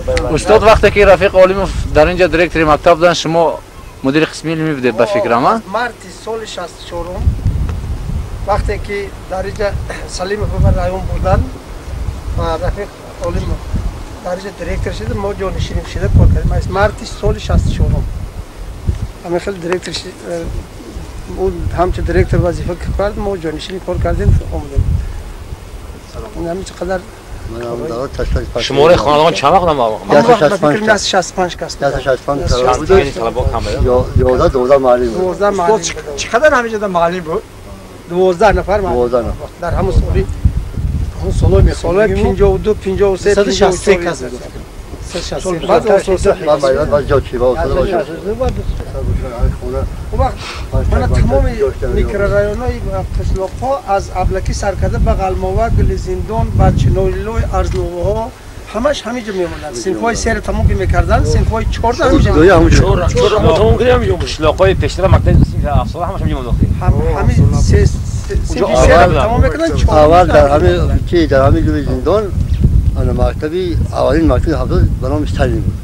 Устод, вақте ки Рафиқ Олимов дар инҷа директори мактаб буданд, шумо мудири қисми илмӣ будед, ба фикрам, а? Марти соли 64 вақте ки дар инҷа Салимов ба район бурданд ва Рафиқ Олимов дар инҷа директор шуда, мо ҷонишинӣ шуда кор кардем. Аз марти соли 64 ҳамин хел директор, ӯ ҳамчун директор вазифа кард, мо ҷонишинӣ кор кардем, омадем. Ҳамин чӣ қадар шумораи хонандагон чанд вақт? 165 кас. 165 талабо кам буд. 11 12 муаллим буд. 12 муаллим. Чӣ қадар ҳаминҷода муаллим буд? 12 нафар муаллим. Дар ҳамон соли солҳои 52, 53, 163 кас буд. 163. Мана тамоми микрорайонҳои қишлоқҳо аз Аблакӣ сар карда ба Ғалмова, Гулизиндон, ба Чиноилой, Арзноваҳо ҳамаш ҳаминҷо мемонданд. Синфҳои серо тамом ки мекарданд, синфҳои чорда ҳаминҷо. Тамом кардем ҳаминҷо. Қишлоқҳои пештара мактаби синфи ҳафтсола ҳамаш ҳаминҷо монданд. Ҳамин синфи серо тамом мекарданд. Аввал дар ҳамин ки дар ҳамин Гулизиндон ана мактаби аввалин мактаби ҳафтод ба номи Сталин буд.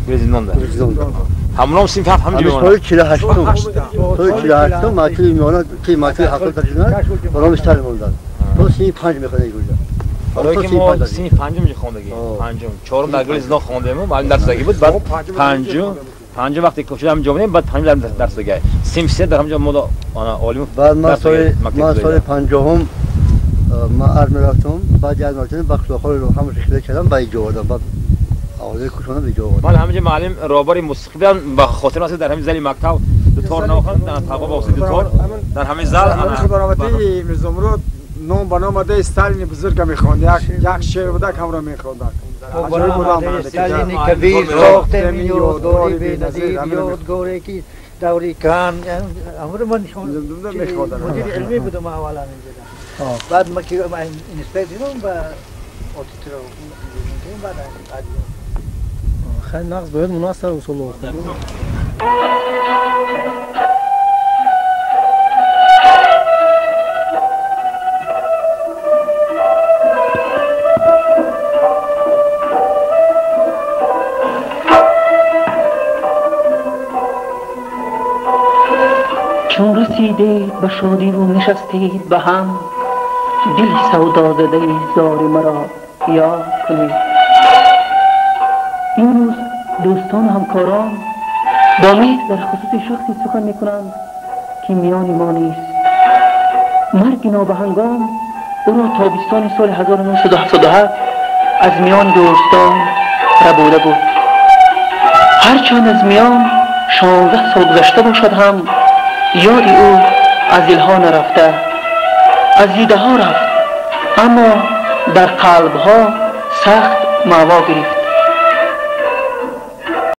Гулизиндонда. Гулизиндонда. Ҳамоном синфи ҳафт ҳаминҷо мемонад. Соли 48, соли 48 мактаби миёна ки мактаби ҳафтод ташкил ба номи Сталин монданд. То синфи панҷ мехонданд инҷо. Барои ки мо синфи панҷум инҷо хондагем. Панҷум. Чорум дар Гулизиндон хондем, муаллим дарс додагӣ буд. Баъд панҷум вақте ки шуда ҳаминҷо будем, баъд панҷум дарс додагӣ. Синфи се дар ҳаминҷо мо олим. Баъд ман соли 50 ман армия рафтам, баъди армия рафтам, ба қишлоқҳоро ҳамааш хила кардам, ба инҷо овардам. Баъд овози кушонам инҷо овардам. Ман ҳаминҷо муаллим роҳбари мусиқӣ будам, ба хотир аст дар ҳамин зали мактаб дутор навохтам, талаба бо воситаи дутор дар ҳамин зал. Худоравати Мирзомурод ном ба ном адаи Сталини бузурга мехонд, як шеър буда ҳамро мехонданд. Сталини кабир сохтем ёдгори беназир, ёдгоре ки даври кан амро ман мудири илмӣ будам аввалан инҷо. Баъд ма ки инспектор дидам ба отитро баъд хеле нағз бояд мунасар усуло. Чун расидед ба шодиву нишастед ба ҳам, дили савдозадаи зори маро ёд кунед. Имрӯз дӯстону ҳамкорон бо меҳр дар хусуси шахсе сухан мекунанд ки миёни мо нест. Марги нобаҳангом ӯро тобистони соли 1977 аз миёни дӯстон рабуда буд. Ҳарчанд аз миён 16 сол гузашта бошад ҳам, ёди ӯ аз дилҳо нарафта, аз дидаҳо рафт, аммо дар қалбҳо сахт маъво гирифт.